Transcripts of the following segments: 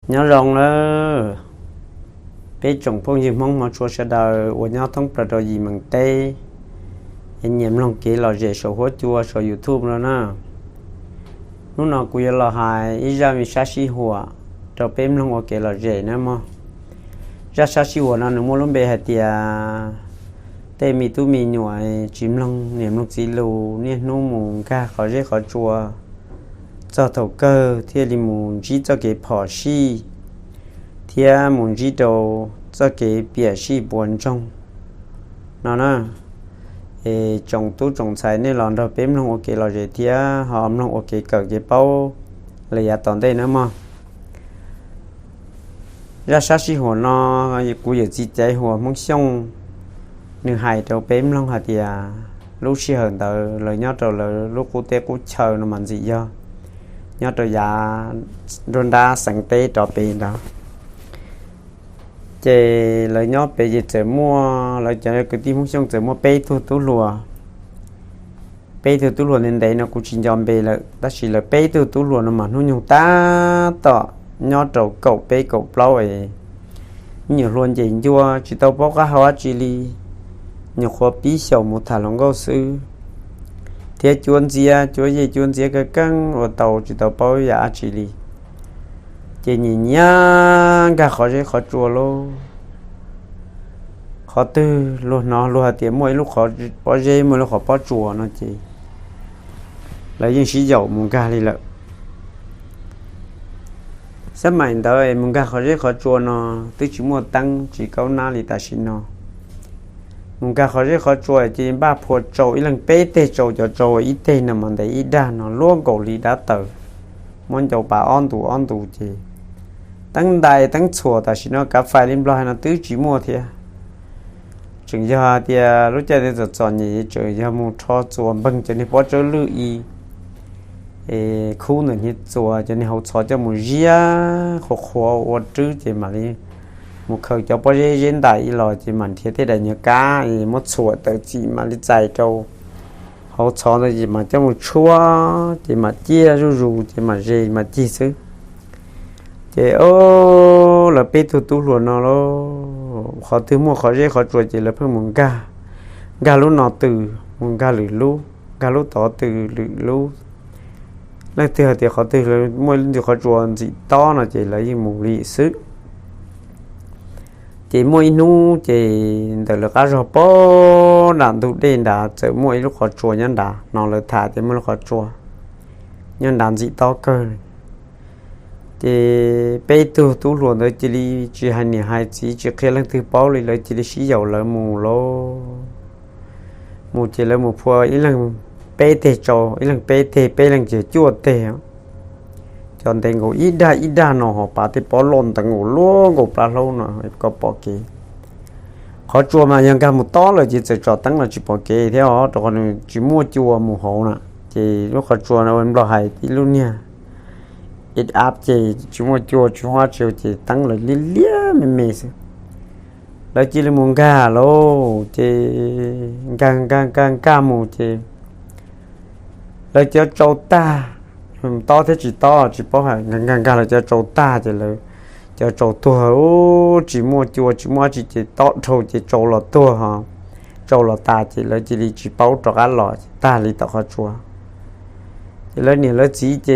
Nyob zoo lawm peb tsoom phooj ywg Hmoob hmov tshua sawv daws uas nyob thoob plaws rau yim meem teb, nyiam mloog kev lom zem saum huab cua saum YouTube no na. Hnub no kuv yuav los hais ib zaj me sab sij huam rau peb mloog ua kev lom zem na mog. Zaj sab sij huam no nws muaj lub npe hais tias tej me tub me nyuam tsis mloog niam mloog txiv lus, niaj hnub mus nkag qhov zeb qhov tsua, txog thaum kawg thiaj li mus ntsib txoj kev phom sij thiab mus ntsib rau txoj kev piam sij puas ntsoog no na. Es tsoom tub tsoom ntxhais nej los nrog peb mloog ua kev lom zem thiab ho mloog ua kev kawm kev paub lawm yav tom ntej na mog. Zaj sab sij huam no kuv yawm txiv Caiv Huas Hmoob Xyooj, nws hais rau peb mloog hais tias lub sij hawm ntawd lawv nyob rau lawv lub qub teb qub chaw no mas ntxim yog nyob rau yav nruab nrab xeev teb rov pem ntawd. Ces lawv nyob pem ces txawm muaj, lawv cov kwv tij Hmoob Xyooj txawm muaj peb tug tub hluas. Peb tug tub hluas ntev ntev no kuv tsis nco npe lawm, tab sis lawv peb tug tub hluas no mas hnub nyoog tab tom nyob rau kaum peb kaum plaub es me nyuam hluas ncees ncua tsis tau paub qab hau dab tsi li, nyuam qhuav pib xyaum mus tham hluas nkauj xwb, thiab cuab ntxiab cuab yej cuab ntxiab keeb keeb ua tau tsis tau paub yam dab tsi li. Ces nyiam nyiam nkag qhov zeb qhov tsua lauj. Qhov twg luag hnov luag hais tias muaj ib lub qhov pob zeb muaj ib lub qhov pob tsuas no ces lawv yeej sib yaum mus nkag li lawm. Xab maim ntawd es mus nkag qhov zeb qhov tsua no twb tsis muaj teeb tsis kaub nab li tam sim no. Mus nkag qhov zeb qhov tsua ces npaj phua tsau ib leeg peb teg tsau, cov tsau ib teg no mas ntev ib dag no luaj nkaus li dab taws, muab ncau pas ob ntus ob ntus ces teeb ntais teeb txhuam tam sim no kav fais li Nplog hais no twb tsis muaj thiab. Tseem yog hais tias lub caij ntawd txom txom nyem tseem yog mus rho txuas npeeg cov niag pob tsawb lwj i, es khub ntawm niag txuas cov niag hauv txhov coj mus ziab qhuav qhuav ua rwb ces mam li mus khaws cov pob zeb zeb ntais i los ces mam nrhiav tej daim nyuag kab es muab txhuam tawm txim mam li txais rau hauv txhov ntawd ces mam coj mus tshuab ces mam ciaj zuj zus ces mam ze mam cig xwb. Ces o, lawv peb tug tub hluas no lauj, qhov twg muaj qhov zeb qhov tsua ces lawv pheej mus nkag, nkag lub no tws mus nkag lwm lub, nkag lub tod tws lwm lub. Leej twg hais tias qhov twg muaj ib lub qhov tsua ntxim tob no ces lawv yeej mus li xwb. Ces muaj ib hnub ces ntawm lawv qab zog pem nram ntug dej nrad txawm muaj ib lub qhov tsua nyob nrad no, lawv tham tias muaj lub qhov tsua nyob nrad ntxim tob kawg. Ces peb tug tub hluas ntawd cia li tsis hais niam hais txiv tsis qhia leej twg paub li, lawv cia li sib yaum lawv mus lauj. Mus ces lawv mus phua ib leeg peb teg tsau, ib leeg peb teg, peb leeg ces cuaj teg. Cov ntev nkaus ib dag ib dag no ho pas tej pob loj nteev nkaus luaj nkaus plab hlaub no kom pom kev. Qhov tsua mas yog nkag mus tob lawm ces txawm tsom teeb los tsis pom kev thiab os, rau qhov nws tsis muaj cua mus hauv na. Ces lub qhov tsua no ua Nplog hais ib lub niag ib ab ces tsis muaj cua tsis muaj dab tsi ces teeb lawv liab liab me me xwb. Lawv cia li mus nkag lauj, ces nkag nkag nkag nkag mus ces lawv cov tsau tag, tob thiab tsis tob tsis paub hais, nkag nkag nkag lawv cov tsau tag ces lawv cov tsau tuag, tsis muaj cua tsis muaj dab tsi ces tob dhau ces tsau los tuag ho, tsau los tas ces lawv cia li tsis paub rov qab los ces tag li tom qhov tsua. Ces lawv niam lawv txiv ces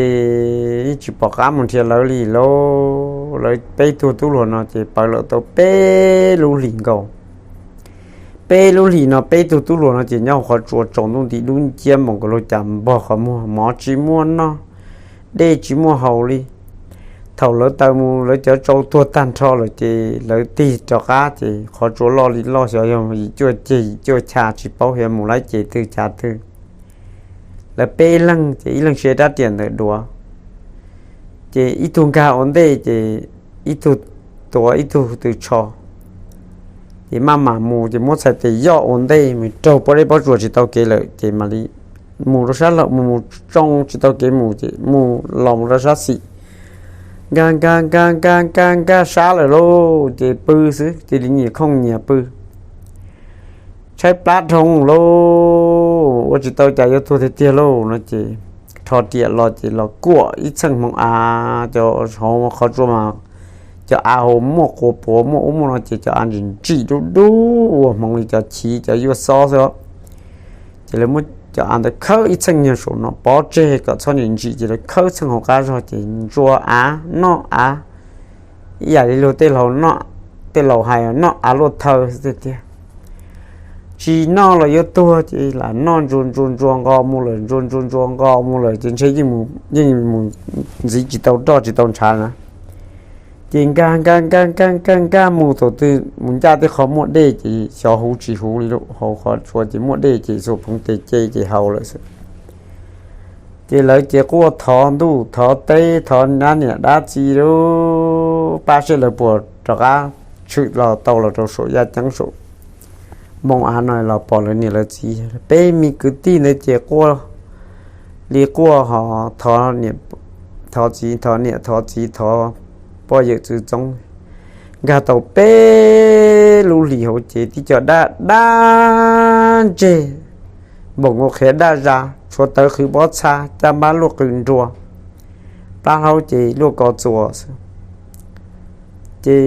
yeej tsis pom qab mus nrhiav lawv li lauj. Lawv peb tug tub hluas no ces pawv lawm tau peb lub hlis nkaus. Peb lub hlis no peb tug tub hluas no ces nyob hauv qhov tsua tsaus ntuj nti dub nciab npaum nkaus luag cas npog qhov muag, mov tsis muaj noj, dej tsis muaj haus li. Thaum lawv taws mus lawv cov tsau tuag tag nrho lawm ces lawv tig rov qab ces qhov tsua loj li loj xyov yog yim cuaj ceg yim cuaj chav tsis paub xyov mus lawm ces twg chav twg. Lawv peb leeg ces ib leeg siv rab riam ntawm duav, ces ib tug nkag ua ntej ces ib tug tuav ib tug tws tsho. Ces maj mam mus ces muab txhais tes yoj ua ntej mus raug pob zeb pob tsuas tsis tau kev lawm ces mam li mus rau sab laug mus mus tsoo tsis tau kev mus ces mus los mus rau sab xis. Nkag nkag nkag nkag nkag nkag sab lawm lauj ces pw xwb, cia li nyias khooj nyias pw. Tshaib plab dhau lauj, ua tsis tau cas yuav tuag tiag tiag lauj no ces rho riam los ces los kuam ib txheej hmoov av, cov hauv qhov tsua mas cov av hauv muaj quas puav muaj ub muaj no ces cov av ntsim ntsim dub dub ua hmoov li cov chiv cov yuaj xob xwb. Ces lawv muab cov av ntawd khawb ib txheej nyuag saum no pov tseg kom txhob ntsim ntsim, ces lawv khawb txheej hauv qab zog ces ntsuas av noj av ib yam li luag tej laus hais noj av luaj thawj tiag. Tsis noj los yuav tuag ces lam noj ntsuas ntsuas ntsuas nqos mus lawm, ntsuas ntsuas ntsuas nqos mus lawm ces ntshe yeej mus ntxiv tsis tau roj tsis tau ntshav na. Ces nkag nkag nkag nkag nkag nkag mus thaum twg mus ncaj tej qhov muaj dej ces xyov huv tsis huv li lawm, hauv qhov tsua ces muaj dej ces xuas phoov tes ce ces haus lawm xwb. Ces lawv ces quaj thov ntuj thov teb thov dab niam dab txiv lub pab seb lawv puas rov qab tshwm los tau los rau saum yaj ceeb saum npoo av no los pom lawv niam lawv txiv. Peb me kwv tij ntawd ces quaj li quaj ho thov txiv thov niam thov txiv thov poj yawm txwv txoob. Nkag tau peb lub hlis hauv ces tib co dab dab ntseg, npaum nkaus qhiav daj zas, tshuav tawv qhwv pob txha, caj npab luaj qw nrua, plab hlaub ces luaj ko txuas xwb. Ces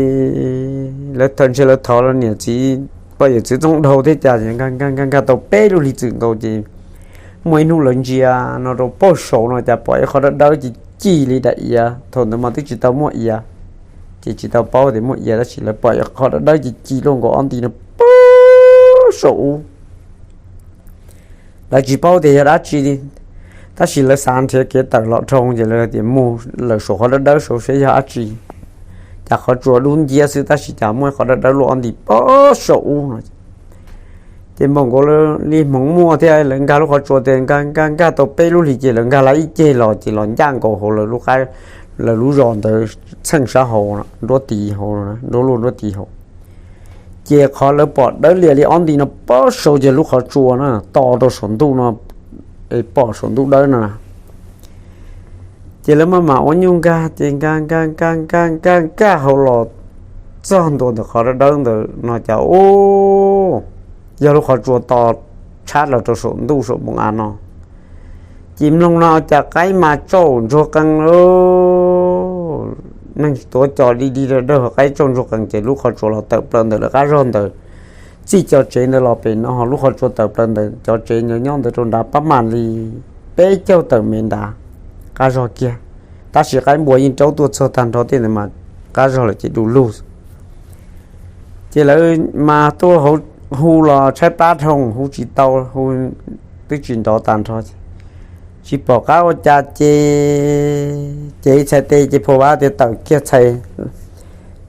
lawv ntshe lawv thov lawv niam txiv poj yawm txwv txoob dhau thiab cas, nkag nkag nkag tau peb lub hlis txwm nkaus ces muaj ib hnub lawv ntsia no rau pauj saum no cas pom ib qho dawb dawb ci ci li daim iav. Thaum ntawd mas twb tsis tau muaj iav, ces tsis tau paub tias muaj iav tab sis lawv pom ib qho dawb dawb ci ci luaj nkaus ob nti no puag saum ub. Lawv tsis paub tias yog dab tsi li, tab sis lawv xav nrhiav kev tawm los dhau ces lawv tias mus lawm saum qhov dawb dawb saud seb yog dab tsi. Cas qhov tsua dub nciab xwb tab sis cas muaj ib qho dawb dawb luaj ob nti puag saum ub no. Ces npaum nkaus li hmoov muaj thiab lawv nkag lub qhov tsua tias nkag nkag nkag tau peb lub hlis ces lawv nkag lawv ib ceg los ces los ncaj nkaus hauv lawv lub zos ntawd txheej sab hauv nruab tiv hauv, nruab luaj nruab tiv hauv. Ces qhov lawv pom dawb lias li ob nti no puag saud ces lub qhov tsua na to rau saum ntuj no, pom saum ntuj dawb no. Ces lawv maj mam ua nyuj nkag ces nkag nkag nkag nkag nkag nkag hauv los txog ntua ntawm qhov dawb dawb ntawd no cas ub, yog lub qhov tsua to tshab los rau saum ntuj saum npoo av no. Ces mloog no cas qaib mas tsauj ntsuag qees lawm. Neeg tuav cos li dig dawg dawg qaib tsauj ntsuag qees ces lub qhov tsua los tawm plaws ntawm lawv qab zog ntawd. Txij cov tsev ntawd los pem no ho lub qhov tsua tawm plaws ntawm cov tsev nyob nyob ntawd rau nrad pab mam li peb caug tawm mev nrad qab zog kiag. Tab sis qaib npua yeej raub tuaj txog tag nrho tej ntawd mas qab zog lawm ces du lug. Ces lawv mas tuaj hu los tshaib plab dhau hu tsis tau, hu twb tsis nrov tas nrho. Tsis pom qab ua cas ces, ces ib txhais tes ces phua vab tias tawm kiag txhais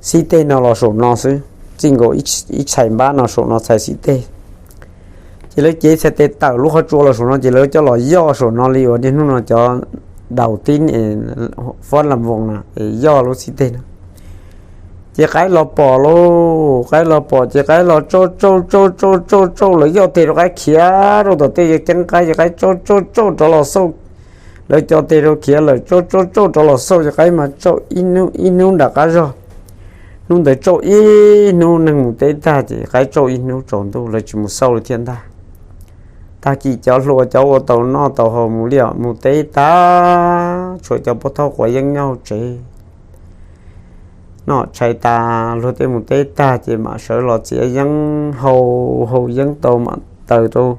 xib teg no los saum no xwb, txij nkaus ib txhais npab no saum no txhais xib teg. Ces lawv cev txhais tes tawm lub qhov tsua los saum no ces lawv coj los yoj saum no li uas niaj hnub no cov daus tib fob las voos na es yoj lub xib teg no. Ces qaib los pom lauj, qaib los pom ces qaib los tsauj tsauj tsauj tsauj tsauj tsauj, lawv yoj tes rau qaib khiav rau tom tej yaj ceeb qaib ces qaib tsauj tsauj tsauj rov los xauj. Lawv cov tes rau khiav lawm tsauj tsauj tsauj rov los xauj ces qaib mas tsauj ib hnub nram qab zog. Hnub ntawd tsauj ib hnub, neeg mus teb tag ces qaib tsauj ib hnub tsaus ntuj lawv tsis mus xauj li thiab ntag. Tag kis cov hluas cov ua tau noj tau haus mus liaj mus teb tag, tshuav cov pub thauj quav yeeb nyob hauv tsev. Noj tshais tas luag tej mus teb tag ces mam sawv los txiav yeeb hau, hau yeeb tau mam taws rau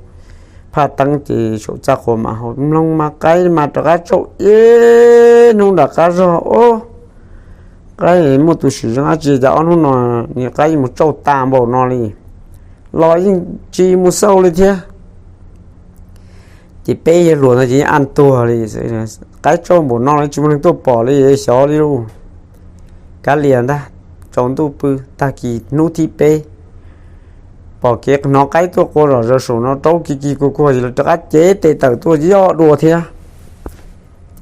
phaj teeb ces saum txaj qhua mam hau. Mloog mas qaib mas rov qab tsauj ib hnub nram qab zog ub. Qaib muaj tus sim zoo dab tsi cas ob hnub no nws qaib yeej mus tsauj tas npaum no li, los yeej tsis mus xauj li thiab. Ces peb yawg hluas no ces yeej an tuag li, qaib tsauj npaum no los tsis muaj neeg tuaj pom li, xyov li lauj. Kav liam ntag, tsaus ntuj pw. Tag kis hnub thib peb pom kev hnov qaib tuaj qua zom zaws saum no raub kis kis kuag kuag ces lawv rov qab cev tes tawm tuaj yoj dua thiab.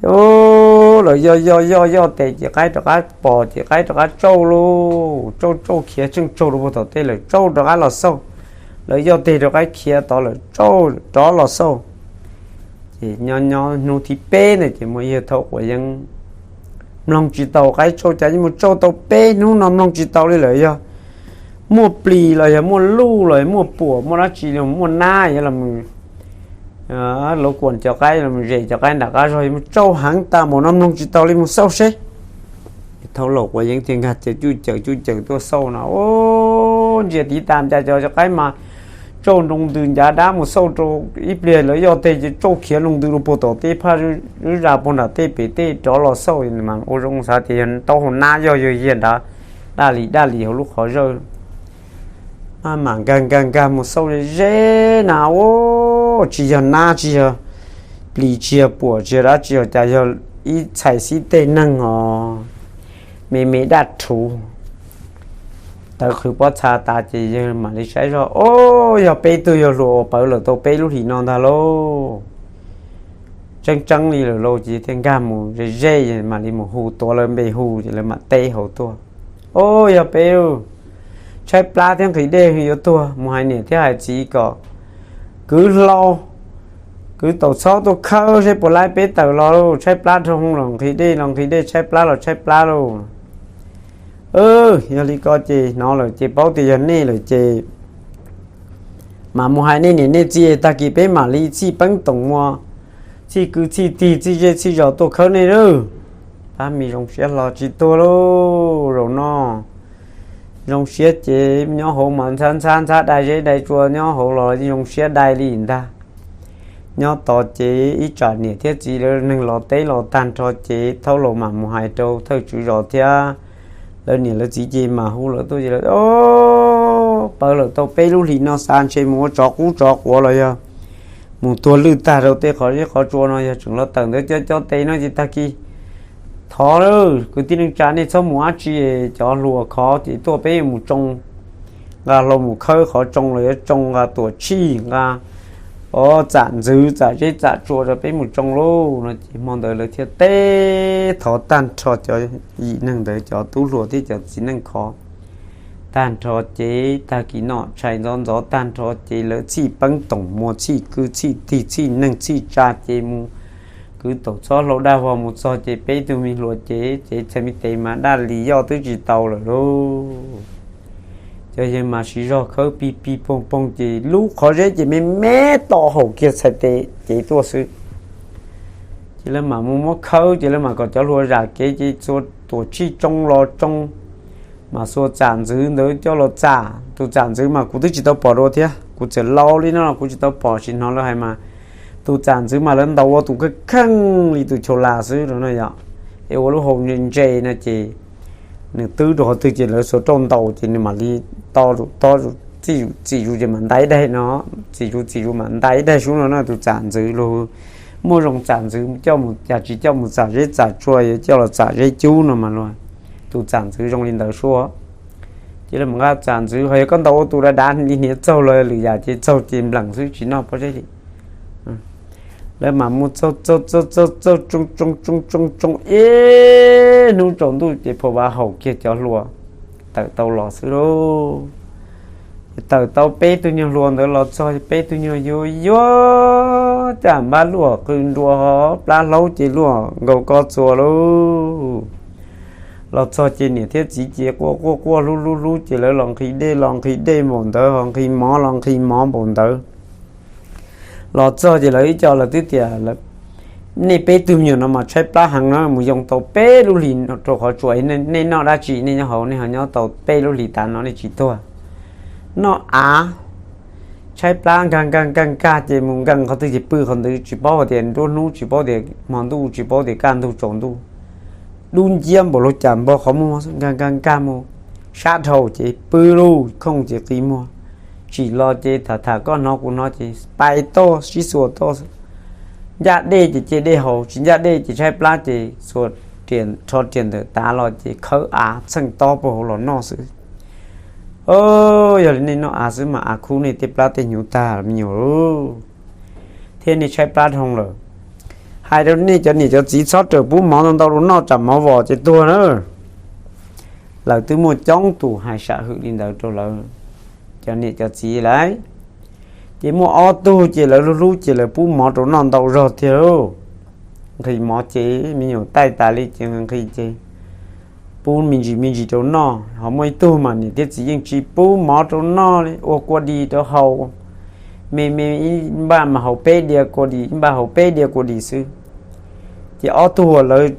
Ces lawv yoj yoj yoj yoj tes ces qaib rov qab pom ces qaib rov qab tsauj lauj, tsauj tsauj khiav tsheej tsaug rau puag tom tej lawm tsauj rov qab los xauj. Lawv yoj tes rau qaib khiav tod lawm tsauj rov los xauj. Ces nyob nyob hnub thib peb ntawd ces muaj ib yawg thaub quav yeeb mloog tsis tau qaib tsauj cas yeej mus tsauj tau peb hnub no mloog tsis tau li lawm, yog muaj plis los yog muaj luj los yog muaj puam muaj dab tsi li, muaj nab los lauv kuam cov qaib los zes cov qaib nram qab zog, mus tsauj heev tas npaum no mloog tsis tau li, mus xauj seb. Thaub laus quav yeeb thiaj nkag cuj cawm cuj cawm tuaj xauj no, ntsia tiv tas cas cov qaib mas tsauj nroo ntws ncav dab mus xauj rau ib pliag lawv yoj teg ces tsauj khiav nroo ntws rau puag tom teb phaj zab zaj puag nram tej pem tej rov los xauj mas ua zoo xav tias yog taub hau nab yog yog yiag nrad, daj li daj li hauv lub qhov zawj. Maj mam nkag nkag nkag mus xauj ze ze na, ua tsis yog nab tsis yog plis tsis yog puam tsis yog dab tsi os, cas yog ib txhais xib teg neeg os, me me daj rhuv. Tawv qhwv pob txha tas ces yawg mam li saib zog, o, yog peb tug yawg hluas uas pawv lawm tau peb lub hlis no ntag lauj. Tseeb tseeb li lawm lauj, ces thiaj nkag mus ze ze, mam li mus hu tuav lawv npe hu ces lawv mam teb hauv tuaj, o, yog peb, tshaib plab thiab nqhis dej yuav tuag, mus hais niam thiab hais txiv kom kwv hlau, kwv taus txhob tuaj khawb seb puas laib peb tawm los lauj, tshaib plab dhau los nqhis dej los nqhis dej, tshaib plab los tshaib plab lauj. Yog li ko ces hnov lawm ces paub tias yog nej lawm ces mam mus hais nej niam nej txiv, tag kis peb mam li txhij peeb toom muas, txhij kwv txhij tig txhij zej txhij zos tuaj khawb nej lauj. Pab me zoo siab hlo tsis tuag lauj, zaum no zoo siab ces nyob hauv mas ntxhab ntxhab ntxhab dai zeb dai tsua nyob hauv los zoo siab dai li ntag. Nyob tod ces ib tsam niam thiab txiv lawv neeg los teb los tag nrho ces thaub laus mam mus hais rau thawj tswv zos thiab lawv niam lawv txiv ces mam hu lawv tuaj ces lawv, o, pawv lawm tau peb lub hlis no xav ntshe mus ua tsov qub tsov quav los yog mus tuag lwj tag rau tej qhov zeb qhov tsua no, yog tseem los tawm ntawd cov cov tes no ces tag kis thov lawm kwv tij neej tsa nej txhob mus dab tsi, cov hluas khov ces tuaj peb mus tsoo, nqa hlau mus khawb qhov tsoo los yuav tsoo, nqa tuam tshij nqa, o, txam ntxwv txam zeb txam tsua rau peb mus tsoo lauj no ces hmo ntawd lawv thiaj teb thov tag nrho cov yim neeg ntawd cov tub hluas thiab cov txiv neej khov tag nrho ces tag kis noj tshais ntxov ntxov tag nrho ces lawv txhij peeb toom muas txhij kwv txhij tig txhij neeg txhij tsa ces mus kwv taus txhob hlau daj vog mus txog ces peb tug me hluas ces ces txhais me tes mas daj li yoj twb tsis tau lawm lauj. Cov yawg mas siv zog khawb pig pig poog poog ces lub qhov zeb ces me me to haum kiag txhais tes cev tuaj xwb. Ces lawv mam mus muab khawb ces lawv mam kom cov hluas zam kev ces txhua tuam tshij tsoo los tsoo, mas txhua txam ntxwv ntawd coj los txam. Tus txam ntxwv mas kuv twb tsis tau pom dua thiab, kuv txawm laus li no los kuv tsis tau pom, tsis hnov lawv hais mas tus txam ntxwv mas lawv ntaus ua tus kheej kheej li tus chau las xwb no yom, es ua lub hau ntse ntse no ces nws twb rau qhov twg ces lawv xuas rau ntaus ces nws mam li to, to, txim zus txim zus ces mam ntais daig no, txim zus txim zus mam ntais daig sub no no. Tus txam ntxwv luag muaj zoo txam ntxwv coj mus cas tsis coj mus txam zeb txam tsua, yuav coj los txam zeb cub no mas luag, tus txam ntxwv zoo li ntawd sub. Ces lawv mam nqa txam ntxwv, ho yog koj ntaus ua tus dav dav li hniav txaug los lwm yam ces txaug ces npleem xwb tsis noj pob zeb li. Lawv mam mus txaug txaug txaug txaug txaug tsoo tsoo tsoo tsoo tsoo ib hnub tsaus ntuj ces phau vav haum kiag cov hluas tawm tau los xwb lauj. Tawm tau peb tug nyuag hluas ntawd los txog peb tug nyuag yuag yuag caj npab luaj qw nrua ho plab hlaub ces luaj nkaus ko txuas lauj. Los txog ces niam thiab txiv ces quaj quaj quaj hlub hlub hlub ces lawv los nqhis dej los nqhis dej npaum ntawd ho nqhis mov los nqhis mov npaum ntawd. Los txog ces lawv ib co lawv twb tias, nej peb tug me nyuam no mas tshaib plab heev no mus yoo tau peb lub hlis rau qhov tsua, nej noj dab tsi nej nyob hauv nej ho nyob tau peb lub hlis tas no nej tsis tuag? Noj av. Tshaib plab nkag nkag nkag nkag ces mus nkees qhov twg ces pw qhov ntawd, tsis paub hais tias nruab hnub tsis paub tias hmo ntuj tsis paub tias kaj ntug tsaus ntuj. Dub nciab npaum luag cas npog qhov muag, nkag nkag nkag mus sab dhau ces pw lauj, khooj ces qi muag. Tsim los ces tham tham koj hnov kuv hnov ces pais toj sib xuas toj. Ncaj dej ces cia dej haus, tsis ncaj dej ces tshaib plab ces xuas rho riam ntawm tav los ces khawb av txheej tob puag hauv los noj xwb. Yog li nej noj av xwb mas av khub nej tej plab tej hnyuv tag me nyuam, thiab nej tshaib plab dhau lawm. Hais rau nej cov niam cov txiv txhob rawm pub mov ntau ntau rau noj tsam mov vos ces tuag na. Lawv twb muaj coob tus hais sam hwm li ntawd rau lawv cov niam cov txiv lawm. Ces muaj ob tug ces lawv hlub hlub ces lawv pub mov rau noj ntau zog tiag lauj. Nqhis mov ces me nyuam taij tas li ces nqhis ces pub me ntsis me ntsis rau noj. Ho muaj ib tug mas niam thiab txiv yeej tsis pub mov rau noj li, ua kua dis rau haus, me me ib npaj mas haus peb diav kua dis, ib npaj haus peb diav kua dis xwb. Ces ob tug uas lawv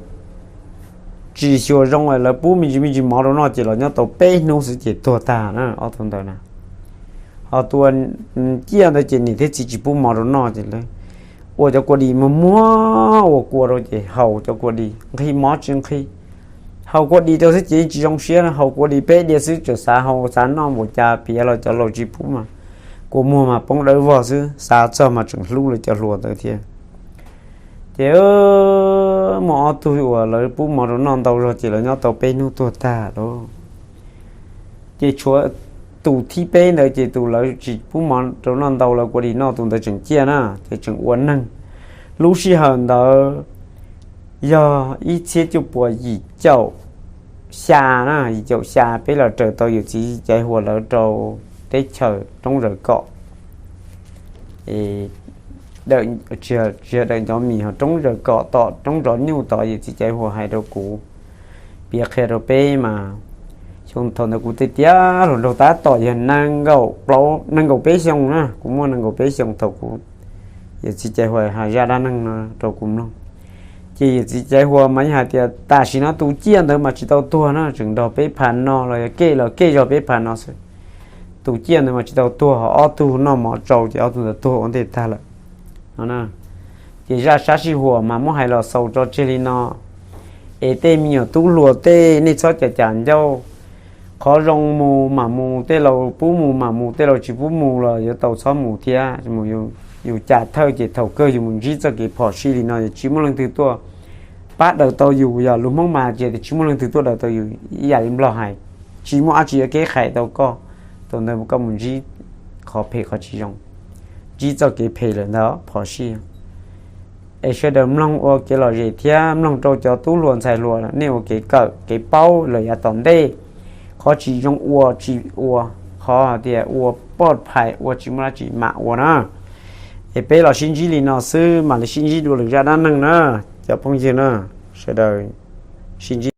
tsis xyuas zoo lawv pub me ntsis me ntsis mov rau noj ces los nyob tau peb hnub xwb ces tuag tag na ob tug ntawd na. Ho tus ciaj ntawd ces niam thiab txiv tsis pub mov rau noj ces lawv ua cov kua dis muag muag ua kua rau ces haus cov kua dis nqhis mov tsis nqhis. Haus kua dis rau xwb ces yeej tsis zoo siab, haus kua dis peb diav xwb tseem xav haus xav noj npaum cas piav los cov laus tsis pub mas kua muag mas poob dawb vog xwb, xav txog mas tseem hlub lawv cov hluas ntawd thiab. Ces muaj ob tug uas lawv pub mov rau noj ntau zog ces lawv nyob tau peb hnub tuag tag lawm. Ces tshuav tus thib peb ntawd ces tus lawv tsis pub mov rau noj ntau lawv kua dis noj tus ntawd tseem ciaj na, ces tseem ua neeg. Lub sij hawm ntawd yog ib txhiab cuaj puas yim caum xya na, yim caum xya peb los raws tau yawm txiv Caiv Huas lawv rau teb chaws Roob Zaws Kom, tsis yog Dawm Ncov Mis, ho Roob Zaws Kom tom Roob Zov Nyuj tod, yawm txiv Caiv Huas hais rau kuv, piav qhia rau peb mas xyoo thaum ntawd kuv tej tiav hluas nraug tab tom yog nees nkaum peb xyoo na, kuv muaj nees nkaum peb xyoo thaum kuv, yawm txiv Caiv Huas hais zaj dab neeg no rau kuv mloog. Ces yawm txiv Caiv Huas mas yeej hais tias tam sim no tus ciaj ntawd mas tsis tau tuag na, tseem nrog peb pha no los yog kev los kev zog peb pha no xwb. Tus ciaj ntawd mas tsis tau tuag, ho ob tug noj mov tsau ces ob tug ntawd tuag ua ntej tag lawm no. Ces zaj sab sij huam mas muab hais los xaus tso tseg li no. Es tej me nyuam tub hluas tej nej txhob cam cam ncauj, qhov zoo mus mam mus, tej laus pub mus mam mus, tej laus tsis pub mus los yuav tau txhob mus thiab. Yus cam thawj ces thaum kawg yus mus ntsib txoj kev phom sij li no es tsis muaj leej twg tuaj pab daws tau yus, yog lus Hmoob mas ces tsis muaj leej twg tuaj daws tau yus, ib yam li Nplog hais, tsis muaj dab tsi yuav keb qhais tau koj, thaum ntawd koj mus ntsib qhov phem qhov tsis zoo, ntsib txoj kev phem lawm ntag phom sij. Es sawv daws mloog ua kev lom zem thiab mloog rau cov tub hluas ntxhais hluas nej ua kev kawm kev paub lawm yav tom ntej, qhov tsis zoo ua tsis ua, qhov tias ua poj phais ua tsis muaj dab tsi mam ua na. Es peb los sib ntsib li no xwb mam li sib ntsib dua lwm zaj dab neeg na, cov phooj ywg na, sawv daws sib ntsib.